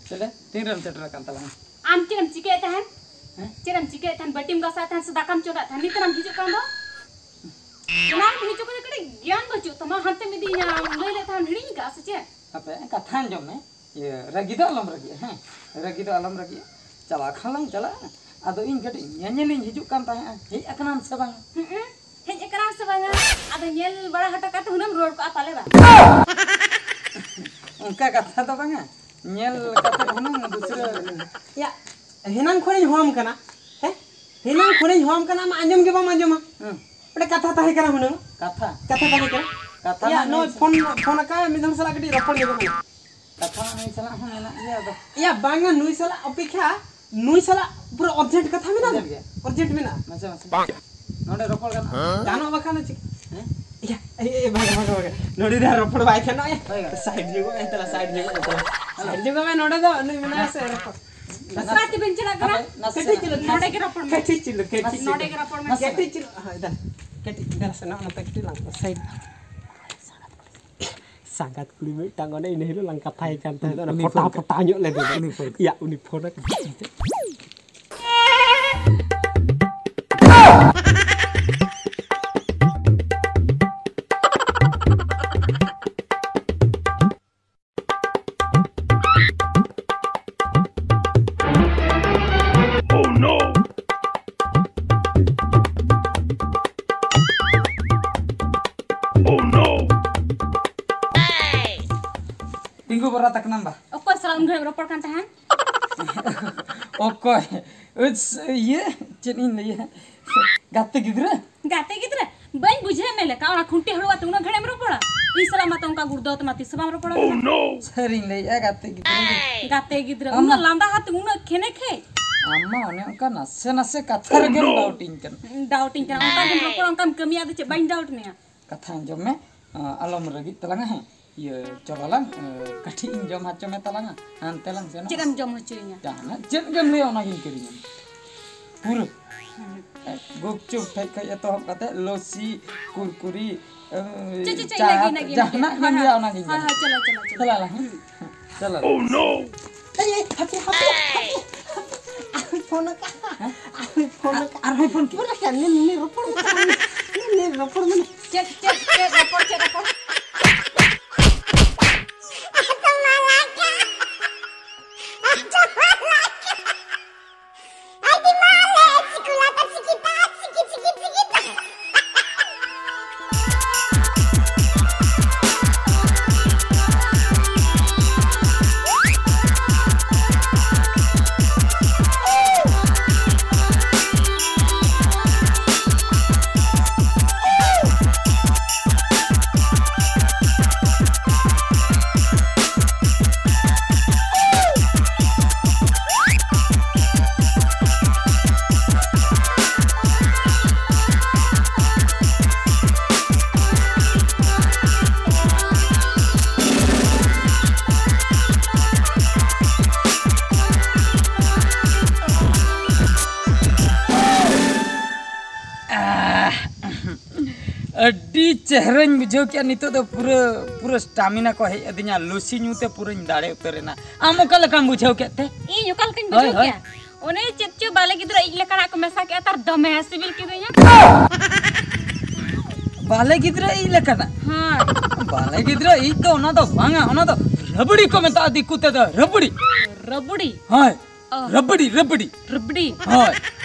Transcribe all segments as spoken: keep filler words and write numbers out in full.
ᱪᱮᱞᱮ, ᱛᱤᱱ ᱨᱮᱢ ᱥᱮᱴᱮᱨ ᱟᱠᱟᱱ ᱛᱟᱞᱟᱝᱟ? ᱟᱢ ᱪᱮᱫ ᱮᱢ ᱪᱤᱠᱟᱹᱭᱮᱫ ᱛᱟᱦᱮᱸᱱ? ᱦᱮᱸ? ᱪᱮᱫ ᱮᱢ ᱪᱤᱠᱟᱹᱭᱮᱫ ᱛᱟᱦᱮᱸᱱ? ᱵᱟᱹᱴᱤᱢ ᱜᱟᱥᱟᱣ ᱛᱟᱦᱮᱸᱱ ᱥᱮ ᱫᱟᱠᱟᱢ ᱪᱚᱸᱫᱟᱭ ᱛᱟᱦᱮᱸᱱ? ᱱᱤᱛ ᱮᱢ ᱦᱤᱡᱩᱜ ᱠᱟᱱ ᱫᱚ? ᱚᱱᱟ ᱨᱮ ᱦᱤᱡᱩᱜ ᱠᱟᱛᱮ ᱠᱟᱹᱴᱤᱡ ᱜᱮᱭᱟᱱ ᱵᱟᱹᱪᱩᱜ ᱛᱟᱢᱟ, ᱦᱟᱱᱛᱮᱢ ᱤᱫᱤᱧᱟ, ᱞᱟᱹᱭ ᱞᱮᱫ ᱛᱟᱦᱮᱸᱱ ᱦᱤᱲᱤᱧ ᱠᱟᱜᱼᱟ ᱥᱮ ᱪᱮᱫ? ᱦᱟᱯᱮ, ᱠᱟᱛᱷᱟ ᱟᱸᱡᱚᱢ ᱢᱮ᱾ ᱤᱭᱟᱹ, ᱨᱟᱹᱜᱤ ᱫᱚ ᱟᱞᱚᱢ ᱨᱟᱹᱜᱤᱜᱼᱟ, ᱦᱮᱸ? ᱨᱟᱹᱜᱤ ᱫᱚ ᱟᱞᱚᱢ ᱨᱟᱹᱜᱤᱜᱼᱟ᱾ ᱪᱟᱞᱟᱜ ᱠᱷᱟᱱ ᱞᱟᱝ ᱪᱟᱞᱟᱜᱼᱟ᱾ ᱟᱫᱚ ᱤᱧ ᱠᱟᱹᱴᱤᱡ ᱧᱮᱧᱮᱞᱤᱧ ᱦᱤᱡᱩᱜ ᱠᱟᱱ ᱛᱟᱦᱮᱸᱜᱼᱟ, ᱦᱮᱡ ᱟᱠᱟᱱᱟᱢ ᱥᱮ ᱵᱟᱝ? ᱦᱩᱸ, ᱦᱮᱡ ᱟᱠᱟᱱᱟᱢ ᱥᱮ ᱵᱟᱝᱟ? ᱟᱫᱚ ᱧᱮᱞ ᱵᱟᱲᱟ ᱦᱚᱴᱚ ᱠᱟᱛᱮ ᱦᱩᱱᱟᱹᱝ ᱨᱩᱣᱟᱹᱲ ᱠᱚᱜᱼᱟ ᱯᱟᱞᱮ ᱵᱟᱝ? ᱚᱱᱠᱟ ᱠᱟᱛᱷᱟ ᱫᱚ ᱵᱟᱝᱟ, ᱧᱮᱞ ᱠᱟᱛᱮ ᱦᱩᱱᱟᱹᱝ ᱫᱩᱥᱨᱟᱹ᱾ ᱭᱟ, ᱦᱮᱱᱟᱝ ᱠᱷᱚᱱᱤᱧ ᱦᱚᱦᱚᱣᱟᱢ ᱠᱟᱱᱟ, ᱦᱮᱸ? ᱦᱮᱱᱟᱝ ᱠᱷᱚᱱᱤᱧ ᱦᱚᱦᱚᱣᱟᱢ ᱠᱟᱱᱟ, ᱟᱢ ᱟᱸᱡᱚᱢ ᱜᱮ ᱵᱟᱢ ᱟᱸᱡᱚᱢᱟ᱾ ᱦᱩᱸ᱾ ᱢᱤᱫᱴᱮᱱ ᱠᱟᱛᱷᱟ ᱛᱟᱦᱮᱸ ᱠᱟᱱᱟ ᱦᱩᱱᱟᱹᱝ᱾ ᱠᱟᱛᱷᱟ? ᱠᱟᱛᱷᱟ ᱛᱟᱦᱮᱸ ᱠᱟᱱᱟ᱾ ᱠᱟᱛᱷᱟ ᱭᱟ, ᱢᱟ ᱱᱚᱜᱼᱚᱭ ᱱᱤᱭᱟᱹ ᱯᱷᱳᱱ, ᱯᱷᱳᱱ ᱟᱠᱟᱫ ᱢᱤᱫ ᱦᱚᱲ ᱥᱟᱞᱟᱜ ᱠᱟᱹᱴᱤᱡ ᱨᱚᱯᱚᱲ ᱧᱚᱜᱚᱜ ᱢᱮ᱾ ᱠᱟᱛᱷᱟ ᱢᱟ ᱱᱩᱭ ᱥᱟᱞᱟᱜ ᱦᱚᱸ ᱢᱮᱱᱟᱜ ᱜᱮᱭᱟ, ᱟᱫᱚ ᱭᱟ, ᱵᱟᱝᱟ, ᱱᱩᱭ ᱥᱟᱞᱟᱜ ᱚᱯᱮᱠᱷᱟ, ᱱᱩᱭ ᱥᱟᱞᱟᱜ ᱯᱩᱨᱟᱹ urgent ᱠᱟᱛᱷᱟ ᱢᱮᱱᱟᱜᱼᱟ᱾ Urgent ᱜᱮᱭᱟ᱾ Urgent ᱢᱮᱱᱟᱜᱼᱟ᱾ ᱢᱟᱥᱮ, ᱢᱟᱥᱮ᱾ ᱱᱚᱰᱮ ᱨᱚᱯᱚᱲ ᱜᱟᱱᱚᱜᱼᱟ? ᱜᱟᱱᱚᱜ ᱵᱟᱠᱷᱟᱱ ᱫᱚ ᱪᱮᱫ? ᱦᱮᱸ? ᱭᱟ, ᱮ, ᱮ, ᱵᱟᱝᱟ, ᱵᱟᱝᱟ, ᱵᱟᱝᱟ᱾ ᱱᱚᱰᱮ ᱫᱚ ᱨᱚᱯᱚᱲ ᱵᱟᱭ ᱜᱟᱱᱚᱜᱼᱟ᱾ ᱦᱳᱭ, ᱜᱟᱱᱚᱜᱼᱟ᱾ Side ᱧᱚᱜᱚᱜ ᱢᱮ, ᱛᱟᱦᱞᱮ side ᱧᱚᱜᱚᱜ ᱢᱮ, ᱛᱟᱦᱞᱮ᱾ ᱦᱮᱞᱳ᱾ Side ᱧᱚᱜᱚᱜ ᱢᱮ, ᱱᱚᱰᱮ ᱫᱚ ᱱᱩᱭ ᱢᱮᱱᱟᱭᱟ ᱥᱮ, ᱨᱚᱯᱚᱲ᱾ ᱱᱟᱥᱮ ᱱᱟᱥᱮ ᱛᱮᱵᱤᱱ ᱪᱟᱞᱟᱜ ᱠᱟᱱᱟ? ᱦᱟᱯᱮ, ᱱᱟᱥᱮ ᱠᱟᱹᱴᱤᱡ ᱱᱟᱥᱮ᱾ ᱪᱩᱞᱩᱝ, ᱱᱚᱰᱮ ᱜᱮ ᱨᱚᱯᱚᱲ ᱢᱮ᱾ ᱠᱟᱹᱴᱤᱡ ᱪᱩᱞᱩᱝ, ᱠᱟᱹᱴᱤᱡ ᱱᱟᱥᱮ ᱪᱩᱞᱩᱝ᱾ ᱱᱟᱥᱮ᱾ ᱠᱟᱹᱴᱤᱡ ᱪᱩᱞᱩᱝ, ᱦᱳᱭ, ᱫᱟ᱾ ᱠᱟᱹᱴᱤᱡ, ᱫᱟ, ᱱᱟᱥᱮ ᱱᱚᱜᱼᱚ ᱱᱚᱛᱮ ᱠᱟᱹᱴᱤᱡ ᱞᱟᱝ side᱾ ᱥᱟᱸᱜᱟᱛ ᱠᱩᱲᱤ ᱢᱤᱫᱴᱟᱝ ᱚᱱᱮ ᱤᱱᱟᱹ ᱦᱤᱞᱳᱜ ᱞᱟᱝ ᱠᱟᱛᱷᱟᱭ ᱠᱟᱱ ᱛᱟᱦᱮᱸᱫ, ᱚᱱᱮ ᱩᱱᱤ ᱯᱷᱳᱱ ᱯᱚᱴᱟ ᱠᱟᱛᱮ᱾ ᱯᱚᱴᱟ ᱧᱚᱜ ᱞᱮᱫᱮ ᱫᱚ᱾ ᱩᱱᱤ ᱯᱷᱳᱱ ᱠᱟᱛᱮ᱾ ᱭᱟ, ᱩᱱᱤ ᱯᱷᱳᱱ ᱟᱠᱟᱫ᱾ Oh no! Oh no! ᱛᱤᱸᱜᱩ ᱵᱚᱨᱟ ᱛᱟᱠᱱᱟᱢ ᱵᱟ᱾ ᱚᱠᱚᱭ ᱥᱟᱞᱟᱜ ᱩᱱ ᱜᱷᱟᱹᱲᱤᱡ ᱮᱢ ᱨᱚᱯᱚᱲ ᱠᱟᱱ ᱛᱟᱦᱮᱸᱱ? ᱚᱠᱚᱭ? ᱩᱪ, ᱤᱭᱟᱹ, ᱪᱮᱫ ᱤᱧ ᱞᱟᱹᱭᱟ? ᱜᱟᱛᱮ ᱜᱤᱫᱽᱨᱟᱹ? ᱜᱟᱛᱮ ᱜᱤᱫᱽᱨᱟᱹ? ᱵᱟᱹᱧ ᱵᱩᱡᱷᱟᱹᱣ ᱢᱮ ᱞᱮᱠᱟ, ᱚᱱᱟ ᱠᱷᱩᱱᱴᱤ ᱦᱟᱹᱲᱩᱣᱟᱹ ᱛᱮ ᱩᱱᱟᱹᱜ ᱜᱷᱟᱹᱲᱤᱡ ᱮᱢ ᱨᱚᱯᱚᱲᱟ? ᱤᱧ ᱥᱟᱞᱟᱜ ᱢᱟᱛᱚ ᱚᱱᱠᱟ ᱜᱩᱲᱫᱟᱹᱣ ᱛᱮᱢᱟ ᱛᱤᱥ ᱦᱚᱸ ᱵᱟᱢ ᱨᱚᱯᱚᱲᱟ᱾ ᱥᱟᱹᱨᱤᱧ ᱞᱟᱹᱭᱮᱜᱼᱟ, ᱜᱟᱛᱮ ᱜᱤᱫᱽᱨᱟᱹ ᱜᱮ᱾ ᱜᱟᱛᱮ ᱜᱤᱫᱽᱨᱟᱹ, ᱟᱢ ᱩᱱᱟᱹᱜ ᱢᱟ ᱞᱟᱸᱫᱟ ᱦᱟᱛ, ᱩᱱᱟᱹᱜ ᱠᱷᱮᱱᱮ ᱠᱷᱮ᱾ ᱟᱢ ᱢᱟ ᱚᱱᱮ ᱚᱱᱠᱟ ᱱᱟᱥᱮ ᱱᱟᱥᱮ ᱠᱟᱛᱷᱟ ᱨᱮᱜᱮᱢ ᱰᱟᱣᱩᱴᱤᱧ ᱠᱟᱱᱟ᱾ ᱰᱟᱣᱩᱴᱤᱧ ᱠᱟᱱᱟ, ᱚᱱᱠᱟ ᱜᱮᱢ ᱨᱚᱯᱚᱲᱟ, ᱚᱱᱠᱟᱢ ᱠᱟᱹᱢᱤᱭᱟ, ᱟᱫᱚ ᱪᱮᱫ ᱵᱟᱹᱧ ᱰᱟᱣᱩᱴ ᱢᱮᱭᱟ? ᱠᱟᱛᱷᱟ ᱟᱸᱡᱚᱢ ᱢᱮ, ᱟᱞᱚᱢ ᱨᱟᱹᱜᱤᱜ ᱛᱟᱞᱟᱝᱟ, ᱦᱮᱸ? ᱤᱭᱟᱹ, ᱪᱚᱞᱚ ᱞᱟᱝ, ᱮ, ᱠᱟᱹᱴᱤᱡ ᱤᱧ ᱡᱚᱢ ᱦᱚᱪᱚ ᱢᱮ ᱛᱟᱞᱟᱝᱟ᱾ ᱦᱟᱱᱛᱮ ᱞᱟᱝ ᱥᱮᱱᱚᱜ᱾ ᱪᱮᱫ ᱮᱢ ᱡᱚᱢ ᱦᱚᱪᱚᱭᱤᱧᱟ? ᱡᱟᱦᱟᱱᱟᱜ ᱪᱮᱫ ᱜᱮᱢ ᱞᱟᱹᱭᱟ, ᱚᱱᱟᱜᱤᱧ ᱠᱤᱨᱤᱧᱟᱢᱟ᱾ ᱯᱩᱨᱟᱹ᱾ ᱦᱩᱸ᱾ ᱮ, ᱜᱩᱯᱪᱩᱯ ᱴᱷᱮᱡ ᱠᱷᱚᱡ ᱮᱛᱚᱦᱚᱵ ᱠᱟᱛᱮ ᱞᱚᱥᱤ, ᱠᱩᱨᱠᱩᱨᱤ, ᱮ, ᱪᱮᱫ, ᱪᱮᱫ, ᱪᱮᱫ, ᱪᱟᱴ, ᱤᱱᱟᱹᱜᱮ, ᱤᱱᱟᱹᱜᱮ, ᱡᱟᱦᱟᱱᱟᱜ ᱤᱱᱟᱹᱜᱮ᱾ ᱜᱮᱢ ᱦᱳᱭ, ᱞᱟᱹᱭᱟ, ᱦᱳᱭ᱾ ᱚᱱᱟᱜᱤᱧ ᱦᱳᱭ, ᱡᱚᱢᱟ᱾ ᱦᱳᱭ, ᱪᱚᱞᱚ, ᱪᱚᱞᱚ, ᱪᱚᱞᱚ᱾ ᱪᱟᱞᱟᱜ ᱞᱟᱝ, ᱦᱮᱸ? ᱦᱩᱸ᱾ ᱪᱟᱞᱟᱜ᱾ Oh no! ᱮᱭ, ᱮᱭ, ᱦᱟᱯᱮ, ᱦᱟᱯᱮ, ᱦᱟᱯᱮ, ᱦᱟᱯᱮ᱾ ᱟᱨᱦᱚᱸᱭ ᱯᱷᱳᱱ ᱟᱠᱟᱫ᱾ ᱦᱮᱸ? ᱟᱨᱦᱚᱸᱭ ᱯᱷᱳᱱ ᱟᱠᱟᱫ᱾ ᱟᱨᱦᱚᱸᱭ ᱯᱷᱳᱱ ᱠᱮᱫ᱾ ᱯᱩᱨᱟᱹ ᱠᱷᱟᱱ ᱱᱤᱱ, ᱱᱤᱱ ᱨᱚᱯᱚᱲ ᱢᱮ᱾ ᱱᱤᱱ, ᱱᱤᱱ ᱨᱚᱯᱚᱲ ᱢᱮ᱾ ᱪᱮᱫ, ᱪᱮᱫ, ᱪᱮᱫ ᱨᱚᱯᱚᱲ, ᱪᱮᱫ ᱨᱚᱯᱚᱲ? ᱟᱦ, ᱟᱹᱰᱤ ᱪᱮᱦᱨᱟᱧ ᱵᱩᱡᱷᱟᱹᱣ ᱠᱮᱫᱼᱟ᱾ ᱱᱤᱛᱚᱜ ᱫᱚ ᱯᱩᱨᱟᱹ, ᱯᱩᱨᱟᱹ ᱥᱴᱟᱢᱤᱱᱟ ᱠᱚ ᱦᱮᱡ ᱟᱹᱫᱤᱧᱟ᱾ ᱞᱩᱥᱤ ᱧᱩ ᱛᱮ ᱯᱩᱨᱟᱹᱧ ᱫᱟᱲᱮ ᱩᱛᱟᱹᱨ ᱮᱱᱟ᱾ ᱟᱢ ᱚᱠᱟ ᱞᱮᱠᱟᱢ ᱵᱩᱡᱷᱟᱹᱣ ᱠᱮᱫ ᱛᱮ? ᱤᱧ ᱚᱠᱟ ᱞᱮᱠᱟᱧ ᱦᱳᱭ, ᱵᱩᱡᱷᱟᱹᱣ ᱦᱳᱭ᱾ ᱠᱮᱫᱼᱟ? ᱚᱱᱮ ᱪᱮᱫ ᱪᱚ ᱵᱟᱞᱮ ᱜᱤᱫᱽᱨᱟᱹ ᱤᱡ ᱞᱮᱠᱟᱱᱟᱜ ᱠᱚ ᱢᱮᱥᱟ ᱠᱮᱫᱼᱟ, ᱛᱟᱨ ᱫᱚᱢᱮ ᱥᱤᱵᱤᱞ ᱠᱮᱫᱤᱧᱟ᱾ ᱵᱟᱞᱮ ᱜᱤᱫᱽᱨᱟᱹ ᱤᱡ ᱞᱮᱠᱟᱱᱟᱜ? ᱦᱮᱸ᱾ ᱵᱟᱞᱮ ᱜᱤᱫᱽᱨᱟᱹ ᱤᱡ ᱫᱚ ᱚᱱᱟ ᱫᱚ ᱵᱟᱝᱟ, ᱚᱱᱟ ᱫᱚ ᱨᱟᱵᱲᱤ ᱠᱚ ᱢᱮᱛᱟᱜᱼᱟ ᱫᱤᱠᱩ ᱛᱮᱫᱚ, ᱨᱟᱵᱲᱤ᱾ ᱨᱟᱵᱲᱤ? ᱦᱳᱭ᱾ ᱚ᱾ ᱨᱟᱵᱲᱤ, ᱨᱟᱵᱲᱤ᱾ ᱨᱟᱵᱲᱤ? ᱦᱳᱭ᱾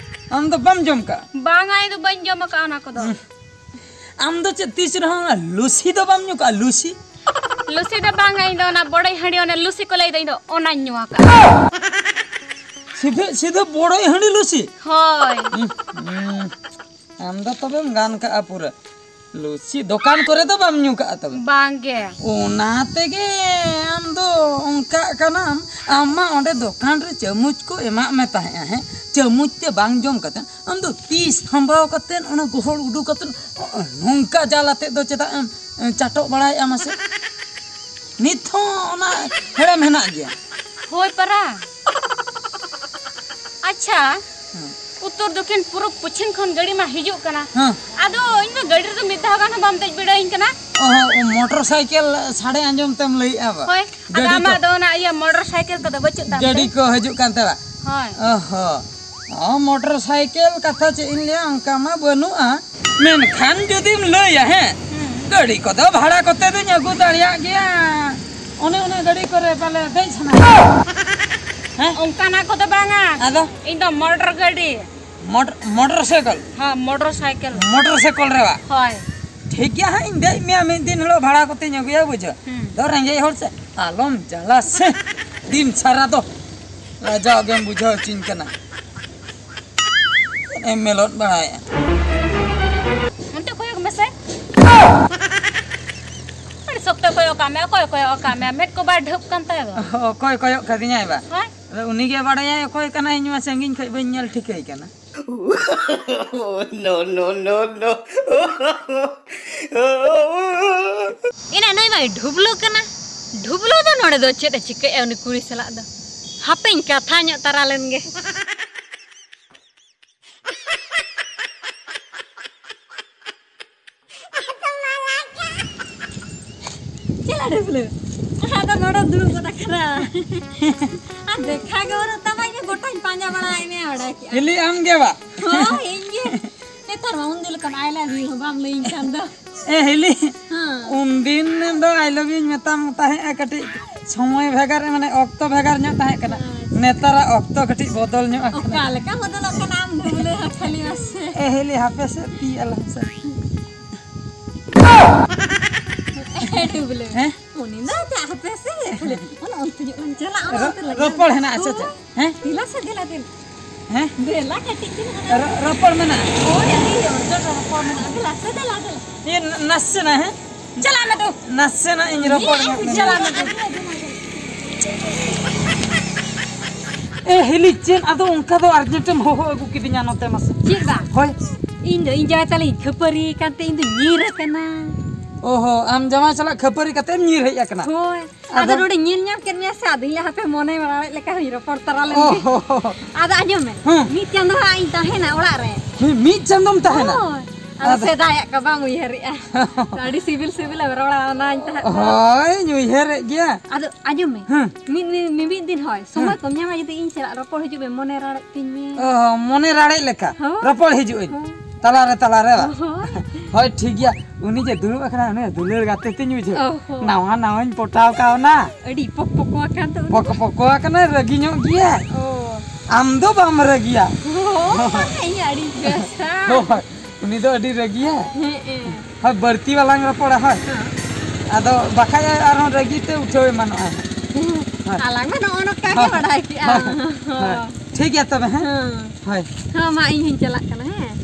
ᱟᱢ ᱫᱚ ᱵᱟᱢ ᱡᱚᱢ ᱠᱟᱜᱼᱟ? ᱵᱟᱝᱟ, ᱤᱧ ᱫᱚ ᱵᱟᱹᱧ ᱡᱚᱢ ᱟᱠᱟᱫᱼᱟ ᱚᱱᱟ ᱠᱚᱫᱚ᱾ ᱦᱩᱸ᱾ ᱟᱢ ᱫᱚ ᱪᱮᱫ ᱛᱤᱥ ᱨᱮᱦᱚᱸ ᱚᱱᱟ ᱞᱩᱥᱤ ᱫᱚ ᱵᱟᱢ ᱧᱩ ᱠᱟᱜᱼᱟ? ᱞᱩᱥᱤ? ᱞᱩᱥᱤ ᱫᱚ ᱵᱟᱝᱟ, ᱤᱧ ᱫᱚ ᱚᱱᱟ ᱵᱚᱲᱚᱭ ᱦᱟᱺᱰᱤ, ᱚᱱᱟ ᱞᱩᱥᱤ ᱠᱚ ᱞᱟᱹᱭ ᱫᱚ, ᱤᱧ ᱫᱚ ᱚᱱᱟᱧ ᱧᱩ ᱟᱠᱟᱫᱼᱟ᱾ ᱥᱤᱫᱷᱟᱹ, ᱥᱤᱫᱷᱟᱹ ᱵᱚᱲᱚᱭ ᱦᱟᱺᱰᱤ ᱞᱩᱥᱤ? ᱦᱳᱭ᱾ ᱦᱩᱸ, ᱦᱩᱸ᱾ ᱟᱢ ᱫᱚ ᱛᱚᱵᱮᱢ ᱜᱟᱱ ᱠᱟᱜᱼᱟ ᱯᱩᱨᱟᱹ᱾ ᱞᱩᱥᱤ ᱫᱚᱠᱟᱱ ᱠᱚᱨᱮ ᱫᱚ ᱵᱟᱢ ᱧᱩ ᱠᱟᱜᱼᱟ ᱛᱚᱵᱮ? ᱵᱟᱝᱜᱮ᱾ ᱚᱱᱟ ᱛᱮᱜᱮ ᱟᱢ ᱫᱚ ᱚᱱᱠᱟᱜ ᱠᱟᱱᱟᱢ᱾ ᱟᱢ ᱢᱟ ᱚᱸᱰᱮ ᱫᱚᱠᱟᱱ ᱨᱮ ᱪᱟᱹᱢᱩᱪ ᱠᱚ ᱮᱢᱟᱜ ᱢᱮ ᱛᱟᱦᱮᱸᱜᱼᱟ, ᱦᱮᱸ? ᱪᱟᱹᱢᱩᱪ ᱛᱮ ᱵᱟᱝ ᱡᱚᱢ ᱠᱟᱛᱮ ᱟᱢ ᱫᱚ ᱛᱤ ᱥᱟᱢᱵᱟᱣ ᱠᱟᱛᱮ, ᱚᱱᱟ ᱜᱚᱦᱚᱲ ᱩᱰᱩᱠ ᱠᱟᱛᱮ, ᱱᱚᱝᱠᱟ ᱡᱟᱞ ᱟᱛᱮ ᱫᱚ ᱪᱮᱫᱟᱜ ᱮᱢ, ᱮ, ᱪᱟᱴᱚᱜ ᱵᱟᱲᱟᱭᱮᱫᱼᱟ ᱢᱟᱥᱮ? ᱱᱤᱛ ᱦᱚᱸ ᱚᱱᱟ ᱦᱮᱲᱮᱢ ᱦᱮᱱᱟᱜ ᱜᱮᱭᱟ᱾ ᱦᱳᱭ ᱯᱟᱨᱟ᱾ ᱟᱪᱪᱷᱟ, ᱦᱮᱸ᱾ ᱩᱛᱛᱚᱨ ᱫᱚᱠᱷᱤᱱ ᱯᱩᱨᱩᱵ ᱯᱚᱪᱷᱤᱢ ᱠᱷᱚᱱ ᱜᱟᱹᱰᱤ ᱢᱟ ᱦᱤᱡᱩᱜ ᱠᱟᱱᱟ᱾ ᱦᱮᱸ᱾ ᱟᱫᱚ ᱤᱧ ᱢᱟ ᱜᱟᱹᱰᱤ ᱨᱮᱫᱚ ᱢᱤᱫ ᱫᱷᱟᱣ ᱜᱟᱱ ᱦᱚᱸ ᱵᱟᱢ ᱫᱮᱡ ᱵᱤᱰᱟᱹᱣᱤᱧ ᱠᱟᱱᱟ᱾ ᱚ, ᱢᱚᱴᱚᱨ ᱥᱟᱭᱠᱮᱞ ᱥᱟᱰᱮ ᱟᱸᱡᱚᱢ ᱛᱮᱢ ᱞᱟᱹᱭᱮᱫᱼᱟ ᱵᱟ? ᱦᱳᱭ, ᱟᱫᱚ ᱜᱟᱹᱰᱤ ᱟᱢᱟᱜ ᱠᱚ, ᱫᱚ ᱚᱱᱟ ᱤᱭᱟᱹ ᱢᱚᱴᱚᱨ ᱥᱟᱭᱠᱮᱞ ᱠᱚᱫᱚ ᱵᱟᱹᱪᱩᱜ ᱛᱟᱢ ᱜᱟᱹᱰᱤ ᱛᱮ? ᱠᱚ ᱦᱤᱡᱩᱜ ᱠᱟᱱ ᱛᱟᱦᱮᱸᱫ ᱵᱟ? ᱦᱳᱭ᱾ ᱚ ᱦᱚᱸ᱾ ᱚ, ᱢᱚᱴᱚᱨ ᱥᱟᱭᱠᱮᱞ ᱠᱟᱛᱷᱟ ᱪᱮᱫ ᱤᱧ ᱞᱟᱹᱭᱟ, ᱚᱱᱠᱟ ᱢᱟ ᱵᱟᱹᱱᱩᱜᱼᱟ᱾ ᱢᱮᱱᱠᱷᱟᱱ ᱡᱩᱫᱤᱢ ᱞᱟᱹᱭᱟ, ᱦᱮᱸ, ᱦᱩᱸ᱾ ᱜᱟᱹᱰᱤ ᱠᱚᱫᱚ ᱵᱷᱟᱲᱟ ᱠᱚᱛᱮ ᱫᱚᱧ ᱟᱹᱜᱩ ᱫᱟᱲᱮᱭᱟᱜ ᱜᱮᱭᱟ᱾ ᱚᱱᱮ ᱚᱱᱟ ᱜᱟᱹᱰᱤ ᱠᱚᱨᱮ ᱯᱟᱞᱮ ᱫᱮᱡ ᱥᱟᱱᱟ᱾ ᱦᱮᱸ? ᱚᱱᱠᱟᱱᱟᱜ ᱠᱚᱫᱚ ᱵᱟᱝᱟ᱾ ᱟᱫᱚ? ᱤᱧ ᱫᱚ ᱢᱚᱴᱚᱨ ᱜᱟᱹᱰᱤ᱾ ᱢᱚᱴ-, ᱢᱚᱴᱚᱨ ᱥᱟᱭᱠᱮᱞ? ᱦᱮᱸ, ᱢᱚᱴᱚᱨ ᱥᱟᱭᱠᱮᱞ᱾ ᱢᱚᱴᱚᱨ ᱥᱟᱭᱠᱮᱞ ᱨᱮ ᱵᱟ? ᱦᱳᱭ᱾ ᱴᱷᱤᱠ ᱜᱮᱭᱟ, ᱦᱟᱸᱜ ᱤᱧ ᱫᱮᱡ ᱢᱮᱭᱟ ᱢᱤᱫ ᱫᱤᱱ ᱦᱤᱞᱳᱜ, ᱵᱷᱟᱲᱟ ᱠᱚᱛᱮᱧ ᱟᱹᱜᱩᱭᱟ, ᱵᱩᱡᱷᱟᱹᱣ᱾ ᱦᱩᱸ᱾ ᱫᱚ ᱨᱮᱸᱜᱮᱡ ᱦᱚᱲ ᱥᱮ, ᱟᱞᱚᱢ ᱡᱟᱞᱟ ᱥᱮ᱾ ᱫᱤᱱ ᱥᱟᱨᱟ ᱫᱚ ᱞᱟᱡᱟᱣ ᱜᱮᱢ ᱵᱩᱡᱷᱟᱹᱣ ᱦᱚᱪᱚᱧ ᱠᱟᱱᱟ᱾ ᱮᱢ ᱢᱮᱞᱚᱫ ᱵᱟᱲᱟᱭᱮᱫᱼᱟ᱾ ᱚᱱᱛᱮ ᱠᱚᱭᱚᱜ ᱢᱮᱥᱮ᱾ ᱟᱹᱰᱤ ᱥᱚᱠᱛᱚ ᱠᱚᱭᱚᱜ ᱠᱟᱜ ᱢᱮ, ᱚᱠᱚᱭ ᱠᱚᱭᱚᱜ ᱠᱟᱜ ᱢᱮ? ᱢᱮᱫ ᱠᱚ ᱵᱟᱭ ᱰᱷᱟᱹᱯ ᱠᱟᱱ ᱛᱟᱭᱟ ᱵᱟ? ᱚᱠᱚᱭ ᱠᱚᱭᱚᱜ ᱠᱟᱫᱤᱧᱟᱭ ᱵᱟ? ᱦᱳᱭ᱾ ᱟᱫᱚ ᱩᱱᱤᱜᱮ ᱵᱟᱲᱟᱭᱟᱭ ᱚᱠᱚᱭ ᱠᱟᱱᱟᱭ, ᱤᱧ ᱢᱟ ᱥᱟᱺᱜᱤᱧ ᱠᱷᱚᱡ ᱵᱟᱹᱧ ᱧᱮᱞ ᱴᱷᱤᱠᱟᱹᱭ ᱠᱟᱱᱟ᱾ No, no, no, no. ᱮᱱᱟ ᱱᱩᱭ ᱢᱟᱭ ᱰᱷᱩᱵᱞᱟᱹ ᱠᱟᱱᱟ᱾ ᱰᱷᱩᱵᱞᱟᱹ ᱫᱚ ᱱᱚᱰᱮ ᱫᱚ ᱪᱮᱫ ᱮ ᱪᱤᱠᱟᱹᱭᱮᱫᱼᱟ ᱩᱱᱤ ᱠᱩᱲᱤ ᱥᱟᱞᱟᱜ ᱫᱚ? ᱦᱟᱯᱮᱧ ᱠᱟᱛᱷᱟ ᱧᱚᱜ ᱛᱟᱨᱟ ᱞᱮᱱ ᱜᱮ᱾ ᱪᱮᱫ ᱞᱟᱹᱰᱩ ᱯᱷᱩᱞᱟᱹ? ᱟᱫᱚ ᱱᱚᱰᱮ ᱫᱩᱲᱩᱵ ᱜᱚᱫ ᱟᱠᱟᱱᱟ᱾ ᱟᱨ ᱫᱮᱠᱷᱟ ᱜᱮ ᱵᱟᱹᱱᱩᱜ ᱛᱟᱢᱟ, ᱤᱧ ᱜᱚᱴᱟᱧ ᱯᱟᱸᱡᱟ ᱵᱟᱲᱟᱭᱮᱫ ᱢᱮᱭᱟ, ᱵᱟᱲᱟᱭ ᱠᱮᱜᱼᱟ᱾ ᱦᱤᱞᱤ, ᱟᱢ ᱜᱮ ᱵᱟ? ᱦᱳᱭ, ᱤᱧ ᱜᱮ᱾ ᱱᱮᱛᱟᱨ ᱢᱟ ᱩᱱ ᱫᱤᱱ ᱞᱮᱠᱟᱱ I love you ᱦᱚᱸ ᱵᱟᱢ ᱞᱟᱹᱭᱟᱹᱧ ᱠᱟᱱ ᱫᱚ᱾ ᱮ ᱦᱤᱞᱤ, ᱦᱮᱸ᱾ ᱩᱱᱫᱤᱱ ᱫᱚ I love youᱧ ᱢᱮᱛᱟᱢ ᱛᱟᱦᱮᱸᱜᱼᱟ, ᱠᱟᱹᱴᱤᱡ ᱥᱚᱢᱚᱭ ᱵᱷᱮᱜᱟᱨ, ᱢᱟᱱᱮ ᱚᱠᱛᱚ ᱵᱷᱮᱜᱟᱨ ᱧᱚᱜ ᱛᱟᱦᱮᱸ ᱠᱟᱱᱟ᱾ ᱟᱪᱪᱷᱟ᱾ ᱱᱮᱛᱟᱨᱟᱜ ᱚᱠᱛᱚ ᱠᱟᱹᱴᱤᱡ ᱵᱚᱫᱚᱞ ᱧᱚᱜ ᱟᱠᱟᱱᱟ᱾ ᱚᱠᱟ ᱞᱮᱠᱟ ᱵᱚᱫᱚᱞᱚᱜ ᱠᱟᱱᱟ ᱟᱢ ᱰᱩᱵᱞᱟᱹ ᱦᱚᱸ ᱠᱷᱟᱹᱞᱤ ᱢᱟᱥᱮ᱾ ᱮ ᱦᱤᱞᱤ, ᱦᱟᱯᱮ ᱥᱮ, ᱛᱤ ᱟᱞᱚᱢ ᱥᱮ᱾ ᱮ ᱰᱩᱵᱞᱟᱹ᱾ ᱦᱮᱸ? ᱩᱱᱤ ᱫᱚ ᱪᱟᱜ ᱦᱟᱯᱮ ᱥᱮ, ᱠᱷᱟᱹᱞᱤ ᱚᱱᱟ ᱚᱱᱛᱮ ᱧᱚᱜ ᱞᱟᱝ ᱪᱟᱞᱟᱜᱼᱟ, ᱚᱱᱟ ᱨᱚ-, ᱚᱱᱛᱮ ᱞᱟᱝ ᱨᱚᱯᱚᱲ ᱦᱮᱱᱟᱜᱼᱟ ᱥᱮ ᱪᱮᱫ? ᱦᱮᱸ? ᱫᱮᱞᱟ ᱥᱮ, ᱫᱮᱞᱟ, ᱫᱮᱞᱟ᱾ ᱦᱮᱸ? ᱫᱮᱞᱟ ᱠᱟᱹᱴᱤᱡ ᱪᱩᱞᱩᱝ ᱚᱱᱟ ᱨᱚ-, ᱨᱚᱯᱚᱲ ᱢᱮᱱᱟᱜᱼᱟ? ᱦᱳᱭ, ᱟᱹᱰᱤ ᱡᱳᱨ ᱡᱳᱨ ᱨᱚᱯᱚᱲ ᱢᱮᱱᱟᱜᱼᱟ᱾ ᱫᱮᱞᱟ ᱥᱮ, ᱫᱮᱞᱟ, ᱫᱮᱞᱟ᱾ ᱤᱭᱟᱹ, ᱱᱟ-, ᱱᱟᱥᱮᱱᱟᱜ, ᱦᱮᱸ? ᱪᱟᱞᱟᱜ ᱢᱮ ᱛᱚ᱾ ᱱᱟᱥᱮᱱᱟᱜ ᱤᱧ ᱨᱚᱯᱚᱲ ᱧᱚᱜ ᱞᱮᱱ ᱪᱟᱞᱟᱜ ᱜᱮ᱾ ᱢᱮ ᱛᱚ᱾ ᱮ ᱦᱤᱞᱤ, ᱪᱮᱫ ᱟᱫᱚ ᱚᱱᱠᱟ ᱫᱚ urgent ᱮᱢ ᱦᱚᱦᱚ ᱟᱹᱜᱩ ᱠᱤᱫᱤᱧᱟ ᱱᱚᱛᱮ ᱢᱟᱥᱮ? ᱪᱮᱫ ᱵᱟᱝ? ᱦᱳᱭ᱾ ᱤᱧ ᱫᱚ ᱤᱧ ᱡᱟᱶᱟᱭ ᱛᱟᱞᱮ ᱠᱷᱟᱹᱯᱟᱹᱨᱤ ᱠᱟᱱᱛᱮ ᱤᱧ ᱫᱚ ᱧᱤᱨ ᱟᱠᱟᱱᱟ᱾ ᱚ ᱦᱚ, ᱟᱢ ᱡᱟᱶᱟᱭ ᱥᱟᱞᱟᱜ ᱠᱷᱟᱹᱯᱟᱹᱨᱤ ᱠᱟᱛᱮᱢ ᱧᱤᱨ ᱦᱮᱡ ᱟᱠᱟᱱᱟ? ᱦᱳᱭ᱾ ᱟᱫᱚ ᱟᱫᱚ? ᱱᱚᱰᱮ ᱧᱮᱞ ᱧᱟᱢ ᱠᱮᱫ ᱢᱮᱭᱟ ᱥᱮ, ᱟᱫᱚᱧ ᱞᱟᱹᱭᱟ ᱦᱟᱯᱮ ᱢᱚᱱᱮ ᱵᱟᱲᱟ ᱞᱮᱫ ᱞᱮᱠᱟ ᱦᱚᱧ ᱨᱚᱯᱚᱲ ᱛᱟᱨᱟ ᱞᱮᱱ ᱚ ᱜᱮ᱾ ᱦᱚ ᱦᱚ᱾ ᱟᱫᱚ ᱟᱸᱡᱚᱢ ᱢᱮ, ᱦᱮᱸ᱾ ᱢᱤᱫ ᱪᱟᱸᱫᱚ ᱦᱟᱸᱜ ᱤᱧ ᱛᱟᱦᱮᱱᱟ ᱚᱲᱟᱜ ᱨᱮ᱾ ᱢᱤ-, ᱢᱤᱫ ᱪᱟᱸᱫᱚᱢ ᱛᱟᱦᱮᱱᱟ? ᱦᱳᱭ᱾ ᱟᱫᱚ ᱟᱫᱚ ᱥᱮᱫᱟᱭᱟᱜ ᱠᱚ ᱵᱟᱢ ᱩᱭᱦᱟᱹᱨᱮᱜᱼᱟ᱾ ᱟᱹᱰᱤ ᱥᱤᱵᱤᱞ ᱥᱤᱵᱤᱞᱮᱢ ᱨᱚᱲᱟ ᱚᱱᱟᱧ ᱛᱟᱦᱮᱸᱫ ᱫᱚ᱾ ᱦᱳᱭ, ᱩᱭᱦᱟᱹᱨᱮᱫ ᱜᱮᱭᱟ᱾ ᱟᱫᱚ ᱟᱸᱡᱚᱢ ᱢᱮ, ᱦᱮᱸ᱾ ᱢᱤᱫ ᱢᱤᱫ ᱫᱤᱱ ᱦᱳᱭ ᱥᱚᱢᱚᱭ ᱦᱮᱸ᱾ ᱠᱚᱢ ᱧᱟᱢᱟ, ᱡᱩᱫᱤ ᱤᱧ ᱥᱟᱞᱟᱜ ᱨᱚᱯᱚᱲ ᱦᱤᱡᱩᱜ ᱢᱮ, ᱢᱚᱱᱮ ᱨᱟᱲᱮᱡ ᱛᱤᱧ ᱢᱮ᱾ ᱚ, ᱢᱚᱱᱮ ᱨᱟᱲᱮᱡ ᱞᱮᱠᱟ ᱦᱳᱭ᱾ ᱨᱚᱯᱚᱲ ᱦᱤᱡᱩᱜ ᱟᱹᱧ᱾ ᱦᱳᱭ᱾ ᱛᱟᱞᱟᱨᱮ ᱛᱟᱞᱟᱨᱮ ᱵᱟ? ᱦᱳᱭ᱾ ᱦᱳᱭ, ᱴᱷᱤᱠ ᱜᱮᱭᱟ᱾ ᱩᱱᱤ ᱡᱮ ᱫᱩᱲᱩᱵ ᱟᱠᱟᱱᱟ, ᱩᱱᱤ ᱫᱩᱞᱟᱹᱲ ᱜᱟᱛᱮ ᱛᱤᱧ ᱵᱩᱡᱷᱟᱹᱣ᱾ ᱚ ᱦᱚᱸ᱾ ᱱᱟᱣᱟ ᱱᱟᱣᱟᱧ ᱯᱚᱴᱟᱣ ᱠᱟᱣᱱᱟ᱾ ᱟᱹᱰᱤ ᱯᱚᱠ ᱯᱚᱠᱚ ᱟᱠᱟᱱ ᱫᱚ ᱩᱱᱤ ᱯᱚᱠ ᱫᱚ᱾ ᱯᱚᱠᱚ ᱟᱠᱟᱱᱟᱭ, ᱨᱟᱹᱜᱤ ᱧᱚᱜ ᱜᱮᱭᱟᱭ᱾ ᱚ᱾ ᱟᱢ ᱫᱚ ᱵᱟᱢ ᱨᱟᱹᱜᱤᱭᱟ᱾ ᱦᱳᱭ, ᱤᱧ ᱟᱹᱰᱤ ᱵᱮᱥᱟ᱾ ᱦᱳᱭ, ᱩᱱᱤ ᱫᱚ ᱟᱹᱰᱤ ᱨᱟᱹᱜᱤᱭᱟᱭ᱾ ᱦᱮᱸ, ᱦᱮᱸ᱾ ᱦᱳᱭ, ᱵᱟᱹᱲᱛᱤ ᱵᱟᱞᱟᱝ ᱨᱚᱯᱚᱲᱟ, ᱦᱳᱭ᱾ ᱦᱮᱸ᱾ ᱟᱫᱚ ᱵᱟᱠᱷᱟᱡ ᱟᱨᱦᱚᱸ ᱨᱟᱹᱜᱤ ᱛᱮ ᱩᱴᱷᱟᱹᱣ ᱮᱢᱟᱱᱚᱜᱼᱟ᱾ ᱟᱞᱟᱝ ᱢᱟ ᱱᱚᱜᱼᱚ ᱱᱚᱝᱠᱟ ᱜᱮ ᱦᱳᱭ, ᱵᱟᱰᱟᱭ ᱠᱮᱜᱼᱟ᱾ ᱦᱳᱭ, ᱦᱳᱭ᱾ ᱦᱳᱭ᱾ ᱴᱷᱤᱠ ᱜᱮᱭᱟ ᱛᱚᱵᱮ, ᱦᱮᱸ? ᱦᱮᱸ᱾ ᱦᱳᱭ᱾ ᱦᱮᱸ, ᱢᱟ ᱤᱧ ᱦᱚᱸᱧ ᱪᱟᱞᱟᱜ ᱠᱟᱱᱟ, ᱦᱮᱸ᱾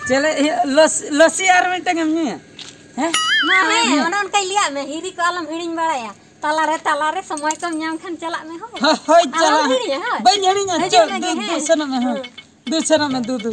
ᱪᱮᱞᱮ, ᱤᱭᱟᱹ, ᱞᱚᱥ-, ᱞᱚᱥᱤ ᱟᱨ ᱢᱤᱫᱴᱟᱝ ᱮᱢ ᱧᱩᱭᱟ? ᱦᱮᱸ? ᱢᱟ, ᱦᱮᱸ, ᱦᱮᱸ᱾ ᱚᱱᱮ ᱚᱱᱠᱟᱧ ᱞᱟᱹᱭᱟᱫ ᱢᱮ, ᱦᱤᱨᱤ ᱠᱚ ᱟᱞᱚᱢ ᱦᱤᱲᱤᱧ ᱵᱟᱲᱟᱭᱟ᱾ ᱛᱟᱞᱟᱨᱮ, ᱛᱟᱞᱟᱨᱮ ᱥᱚᱢᱚᱭ ᱠᱚᱢ ᱧᱟᱢ ᱠᱷᱟᱱ ᱪᱟᱞᱟᱜ ᱢᱮ, ᱦᱳᱭ᱾ ᱦᱳᱭ, ᱦᱳᱭ, ᱟᱞᱚᱢ ᱪᱟᱞᱟᱜ᱾ ᱦᱤᱲᱤᱧᱟ, ᱦᱳᱭ᱾ ᱵᱟᱹᱧ ᱦᱤᱲᱤᱧᱟ, ᱦᱤᱡᱩᱜ ᱪᱚ, ᱢᱮ ᱜᱮ, ᱫᱩ, ᱦᱮᱸ᱾ ᱫᱩ ᱥᱮᱱᱚᱜ ᱢᱮ, ᱦᱳᱭ᱾ ᱦᱮᱸ᱾ ᱫᱩ ᱥᱮᱱᱚᱜ ᱢᱮ, ᱫᱩ, ᱫᱩ᱾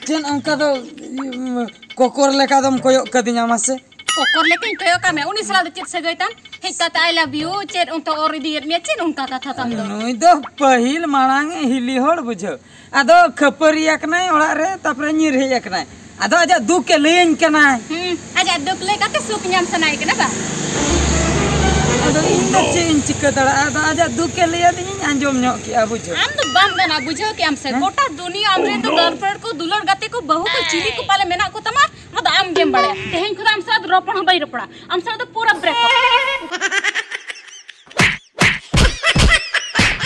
ᱪᱮᱫ ᱚᱱᱠᱟ ᱫᱚ, ᱤᱭᱟᱹ, ᱠᱚᱠᱚᱨ ᱞᱮᱠᱟ ᱫᱚᱢ ᱠᱚᱭᱚᱜ ᱠᱟᱹᱫᱤᱧᱟ ᱢᱟᱥᱮ? ᱠᱚᱠᱚᱨ ᱞᱮᱠᱟᱧ ᱠᱚᱭᱚᱜ ᱠᱟᱜ ᱢᱮ, ᱩᱱᱤ ᱥᱟᱞᱟᱜ ᱫᱚ ᱪᱮᱫ ᱥᱟᱹᱜᱟᱹᱭ ᱛᱟᱢ? ᱦᱮᱡ ᱠᱟᱛᱮ "I love you", ᱪᱮᱫ ᱚᱱᱛᱮ ᱚᱨ ᱤᱫᱤᱭᱮᱫ ᱢᱮᱭᱟ, ᱪᱮᱫ ᱚᱱᱠᱟ ᱠᱟᱛᱷᱟ ᱛᱟᱢ ᱫᱚ? ᱱᱩᱭ ᱫᱚ ᱯᱟᱹᱦᱤᱞ ᱢᱟᱲᱟᱝ ᱦᱤᱞᱤ ᱦᱚᱲ ᱵᱩᱡᱷᱟᱹᱣ᱾ ᱟᱫᱚ ᱠᱷᱟᱹᱯᱟᱹᱨᱤ ᱟᱠᱟᱱᱟᱭ ᱚᱲᱟᱜ ᱨᱮ, ᱛᱟᱨᱯᱚᱨᱮ ᱧᱤᱨ ᱦᱮᱡ ᱟᱠᱟᱱᱟᱭ᱾ ᱟᱫᱚ ᱟᱡᱟᱜ ᱫᱩᱠ ᱮ ᱞᱟᱹᱭᱟᱹᱧ ᱠᱟᱱᱟᱭ᱾ ᱦᱩᱸ, ᱟᱡᱟᱜ ᱫᱩᱠ ᱞᱟᱹᱭ ᱠᱟᱛᱮ ᱥᱩᱠ ᱧᱟᱢ ᱥᱟᱱᱟᱭᱮ ᱠᱟᱱᱟ ᱵᱟᱝ? ᱟᱫᱚ ᱤᱧ ᱫᱚ ᱪᱮᱫ ᱤᱧ ᱪᱤᱠᱟᱹ ᱫᱟᱲᱮᱭᱟᱜᱼᱟ? ᱟᱫᱚ ᱟᱡᱟᱜ ᱫᱩᱠ ᱮ ᱞᱟᱹᱭ ᱟᱹᱫᱤᱧᱟᱹᱧ, ᱟᱸᱡᱚᱢ ᱧᱚᱜ ᱠᱮᱜᱼᱟ, ᱵᱩᱡᱷᱟᱹᱣ᱾ ᱟᱢ ᱫᱚ ᱵᱟᱢ ᱜᱟᱱᱟ, ᱵᱩᱡᱷᱟᱹᱣ ᱠᱮᱜᱼᱟᱢ ᱥᱮ? ᱦᱮᱸ? ᱜᱚᱴᱟ ᱫᱩᱱᱤᱭᱟᱹ ᱟᱢ ᱨᱮᱱ ᱫᱚ girlfriend ᱠᱚ, ᱫᱩᱞᱟᱹᱲ ᱜᱟᱛᱮ ᱠᱚ, ᱵᱟᱹᱦᱩ ᱠᱚ, ᱪᱤᱞᱤ ᱠᱚ ᱯᱟᱞᱮ ᱢᱮᱱᱟᱜ ᱠᱚ ᱛᱟᱢᱟ, ᱚᱱᱟ ᱫᱚ ᱟᱢ ᱜᱮᱢ ᱵᱟᱲᱟᱭᱟ᱾ ᱛᱮᱦᱮᱧ ᱠᱷᱚᱱ ᱟᱢ ᱥᱟᱶ ᱫᱚ ᱨᱚᱯᱚᱲ ᱦᱚᱸ ᱵᱟᱹᱧ ᱨᱚᱯᱚᱲᱟ, ᱟᱢ ᱥᱟᱶ ᱫᱚ ᱯᱩᱨᱟᱹ break up᱾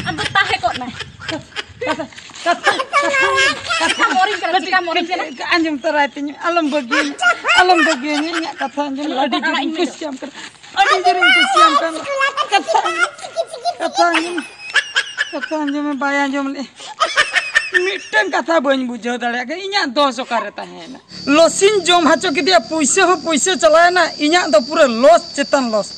ᱟᱢ ᱫᱚ ᱛᱟᱦᱮᱸ ᱠᱚᱜ ᱢᱮ᱾ ᱠᱟᱛᱷᱟ, ᱠᱟᱛᱷᱟ, ᱠᱟᱛᱷᱟ, ᱪᱤᱠᱟᱢ ᱚᱨᱤᱧ ᱠᱟᱱᱟ, ᱠᱟᱹᱴᱤᱡ, ᱪᱤᱠᱟᱢ ᱚᱨᱤᱧ ᱠᱟᱱᱟ? ᱠᱟᱹᱴᱤᱡ ᱟᱸᱡᱚᱢ ᱛᱚᱨᱟᱭ ᱛᱤᱧ, ᱟᱞᱚᱢ ᱵᱟᱹᱜᱤᱭᱟᱹᱧᱟ, ᱟᱞᱚᱢ ᱵᱟᱹᱜᱤᱭᱟᱹᱧᱟ, ᱤᱧᱟᱹᱜ ᱠᱟᱛᱷᱟ ᱟᱸᱡᱚᱢ ᱢᱮ, ᱟᱹᱰᱤ ᱡᱳᱨᱤᱧ ᱠᱩᱥᱤᱭᱟᱢ ᱠᱟᱱᱟ, ᱟᱹᱰᱤ ᱡᱳᱨᱤᱧ ᱠᱩᱥᱤᱭᱟᱢ ᱠᱟᱱᱟ᱾ ᱠᱟᱛᱷᱟ, ᱠᱟᱛᱷᱟ ᱟᱸᱡᱚᱢ, ᱠᱟᱛᱷᱟ ᱟᱸᱡᱚᱢ ᱢᱮ, ᱵᱟᱭ ᱟᱸᱡᱚᱢ ᱞᱮ᱾ ᱢᱤᱫᱴᱟᱝ ᱠᱟᱛᱷᱟ ᱵᱟᱹᱧ ᱵᱩᱡᱷᱟᱹᱣ ᱫᱟᱲᱮᱭᱟᱜ ᱠᱟᱱᱟ, ᱤᱧᱟᱹᱜ ᱫᱚᱥ ᱚᱠᱟᱨᱮ ᱛᱟᱦᱮᱸᱭᱮᱱᱟ? ᱞᱚᱥᱤᱧ ᱡᱚᱢ ᱦᱚᱪᱚ ᱠᱮᱫᱮᱭᱟ, ᱯᱩᱭᱥᱟᱹ ᱦᱚᱸ ᱯᱩᱭᱥᱟᱹ ᱪᱟᱞᱟᱣᱮᱱᱟ, ᱤᱧᱟᱹᱜ ᱫᱚ ᱯᱩᱨᱟᱹ loss ᱪᱮᱛᱟᱱ loss᱾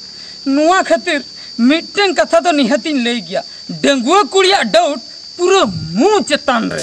ᱱᱚᱣᱟ ᱠᱷᱟᱹᱛᱤᱨ ᱢᱤᱫᱴᱟᱝ ᱠᱟᱛᱷᱟ ᱫᱚ ᱱᱤᱦᱟᱹᱛᱤᱧ ᱞᱟᱹᱭ ᱜᱮᱭᱟ, ᱰᱟᱺᱜᱩᱣᱟᱹ ᱠᱩᱲᱤᱭᱟᱜ doubt ᱯᱩᱨᱟᱹ ᱢᱩ ᱪᱮᱛᱟᱱ ᱨᱮ᱾